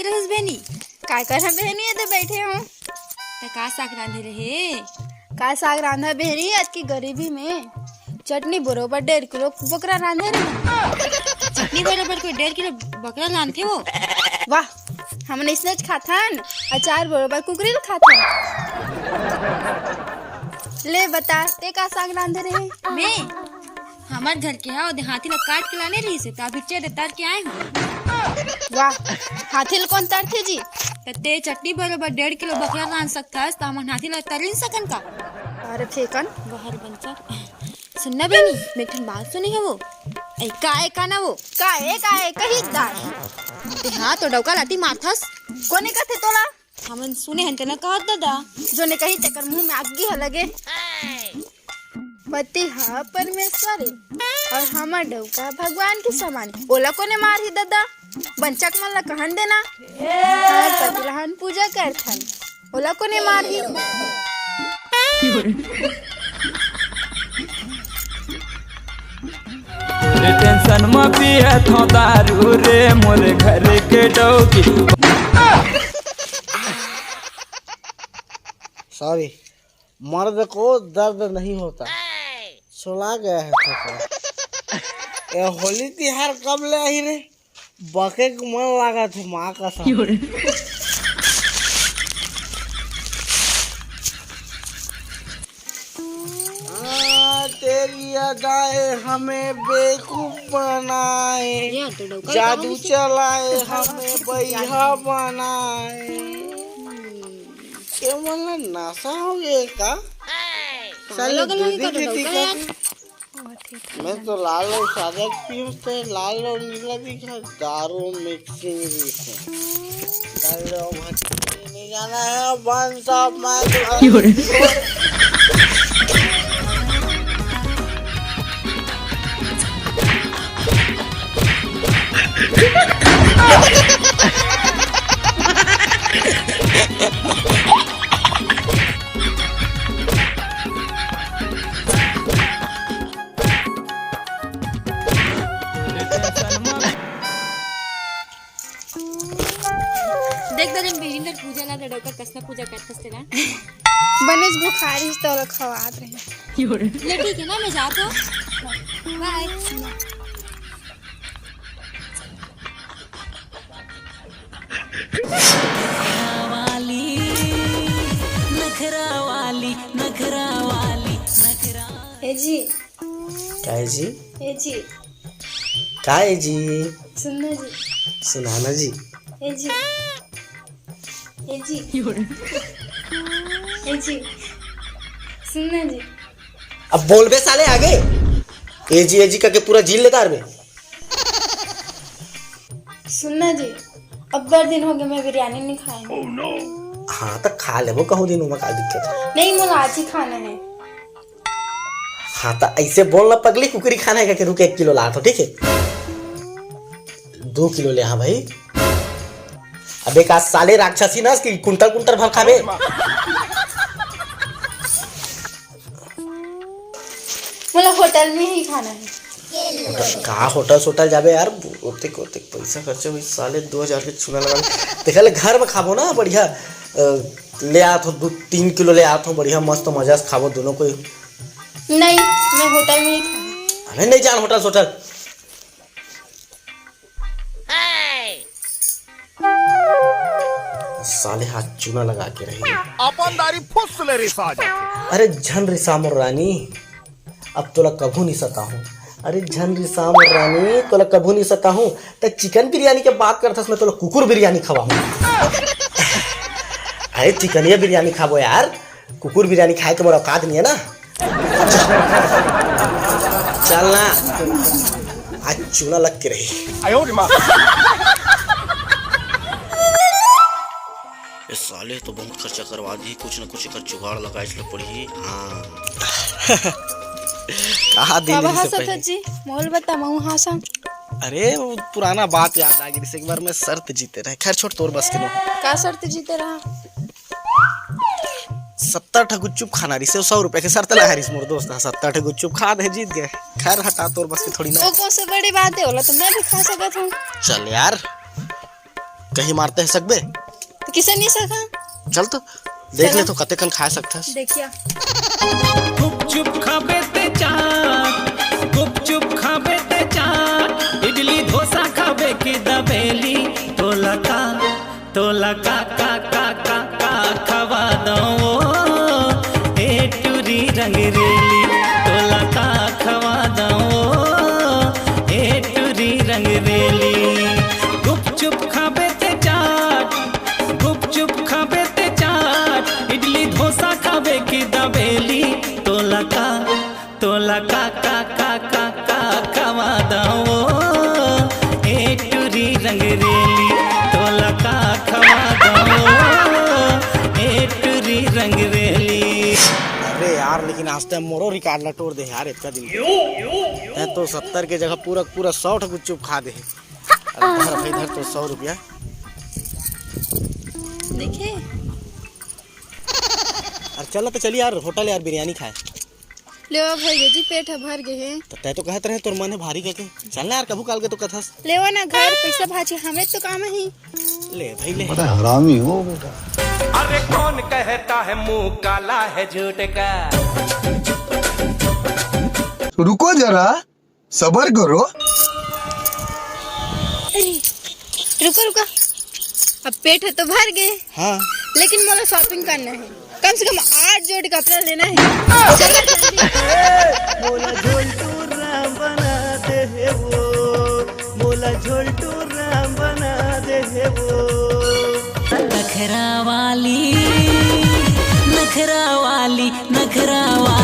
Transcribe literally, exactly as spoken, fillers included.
रहस बहिनी? काय करहूं बहिनी, ये तो बैठे हूं। त का साग रांधे रहे? का साग रांधा बहिनी, अतकी गरीबी में चटनी बरोबर डेढ़ किलो बोकरा रांधे रहे। चटनी बरोबर कोई डेढ़ किलो बकरा रांधथे वो? वाह, हमन इसने च खाथन, अचार बरोबर कुकरी ल खाथन। ले बता, ते का साग रांधे रहे? मैं? हमर घर के हा, ओदे हाथी ला काट के लाने रहिस हे, त अभी चेत तर के आए हूं। वाह, हाथी ला कोन तरथे जी? त ते चटनी बरोबर डेढ़ किलो बकरा रांध सकथस, त हमन हाथी ला तर नी सकन का? अरे फेकन। बहर बंचर। सुन ना बहिनी, मैं एक ठन बात सुने हवं। ए, का ए, का ना वो? का ए, का ए, कही दाई। ते हा तो डौका लाठी मारथस। कोने कथे तोला? हमन सुने हन तेला कहत ददा। जोने कही तेकर मुंह में आगी ह लगे। पति ह परमेश्वर ए, अउ हमर डौका भगवान के समान। ओला कोने मारही ददा? बंचक मन ला कहन देना। हमर पति ला हमन पूजा करथन। ओला कोने मारही? रे टेंशन म पियत हंव दारू रे, मोर घर के डौकी। सॉरी, मर्द को दर्द नहीं होता, सुना गया है ठोकर। ए होली तिहार कब ले आही रे? बके के मन लागत हे, माँ कसम। हाँ, तेरी अदाएं हमें बेवकूफ बनाए, ये तो डौका जादू गाँव से चलाए, हमें बैहा बनाए। के मन ला नशा हो गए का? साले लगल दूधी होई का खेती डौका कर। यार? मैं तो लाल अउ सादा पीऊँ, ते लाल अउ नीला दिखा, दारू मिक्सिंग दिखे। लाल अउ भटकी नहीं जाना है, बन सब मैं तो देख दरिन बहिनी, पूजा ला डौका कस ना पूजा करथस तेला। बनेच बुखार हे, त ओला खवात रहे। ले ठीक है ना, मैं जात हूँ। बाय। वाली, नखरा वाली, नखरा वाली, नखरा। ए जी। का है जी? ए जी। का है जी? सुन ना जी। सुना ना जी। ए जी। ए जी। ए जी। सुन ना जी। अब बोलबे साले आगे। ए जी, ए जी करके पूरा जील लेता बे। सुन ना जी, अब्बड़ दिन हो गए मैं बिरयानी नहीं खाए हूँ। हाँ, त खा लेबो कहूँ दिन, ओमा का दिक्कत है? नहीं, मोला आज ही खाना है। हाँ, त ऐसे बोल ना पगली, कुकरी खाना है करके रुक, एक किलो लात हंव, ठीक है? दो किलो ले, हाँ भाई। अबे का साले राक्षसी नस कि कुंटल कुंटल भर खाबे? मोला होटल में ही खाना है। होटल, का होटल सोटल जाबे यार? ओतेक, ओतेक पैसा खर्चा होई, साले दो हजार के चूना लगा ले। तेखर ले घर में खाबो ना, बढ़िया, अ, ले आत हंव, दू तीन किलो ले आत हंव, बढ़िया मस्त मजा से खाबो दोनों कोई। नहीं, मैं होटल में ही खाना। अबे नहीं जान होटल सोटल। साले हाथ चूना लगा के रही। अपन दारी फुस ले रिसा जाथे। अरे झन रिसा मोर रानी, अब तोला कभू नहीं सताहूं। अरे झन रिसा मोर रानी, तोला कभू नहीं सताहूं। त चिकन बिरयानी के बात करथस, मैं तोला कुकुर बिरयानी खवाहूं। अरे चिकनिया बिरयानी खाबो यार। कुकुर बिरयानी खाए के मोर औकात नहीं है ना। चल ना, आज चूना लग के रही। आयो रे माँ। ए साले तो बहुत खर्चा करवा दी, कुछ न कुछ एकर जुगाड़ लगाए ल पड़ही। हाँ। कहा दिन काबर इसे हंसत पहले। हो जी? मोल बता, महू हासा। अरे, वो पुराना बात याद आ गई, एक बार मैं शर्त जीते रहे। खैर छोड़, तोर बस के नो। का शर्त जीते रहा? सत्तर ठा गुपचुप खाना रिसे, सौ रुपया के शर्त लगा रिस मोर दोस्त, हाँ, सत्तर ठा गुपचुप खा दे, जीत गए। खैर हटा, तोर बस के थोड़ी ना। वो कौन सी बड़ी बात है, ओला तो मैं भी खा सकत हूँ। चल यार। कहीं मारते हैं सकबे? तो किसे नहीं सका? चल तो देख ले चलो। तो कते कन खा सकथस। देखिया। गुपचुप खाबे ते चाट, गुपचुप खाबे ते चाट, इडली डोसा खाबे कि दबेली, तोला का, तोला का, का, का, का, का खवा दो ए टूरी रंगरेली, तोला का खवा दो ए टूरी रंगरेली। गुपचुप खाबे ते चाट, गुपचुप खाबे ते चाट, इडली डोसा खाबे कि दबेली, तोला का, तोला का, का, का, का, का खवा दो ए टूरी रंगरेली, तोला का खवा दो ए टूरी रंगरेली। अरे यार, लेकिन आज तो मोरो रिकॉर्ड ला तोड़ दे यार, इतना दिन के। तैं तो सत्तर के जगह पूरा, पूरा सौ ठो गुपचुप खा दे। अरे धर भाई, धर तो सौ रुपया। देखे? अरे चल तो चली यार, होटल यार, बिरयानी खाए। ले ओ भाई जी, पेट ह भर गे हे। तो तैं तो कहत रहे तोर मन है भारी करके। चल ना यार, कभू काल के तो कथस। ले ओ ना घर, पैसा भाजी हमें तो काम ही। ले भाई ले। बड़ा हरामी हो बेटा। अरे कौन कहता है मुंह काला है झूठ का? तो रुको जरा, सबर करो। अरे, रुको, रुको। अब पेट है तो भर गए। हाँ। लेकिन मोला शॉपिंग करना है। कम से कम आठ जोड़ी कपड़ा लेना है। चलो जल्दी। मोला झोलटू राम बना दे हे वो, मोला झोलटू राम बना दे हे वो। नखरा वाली, नखरा वाली, नखरा वाली।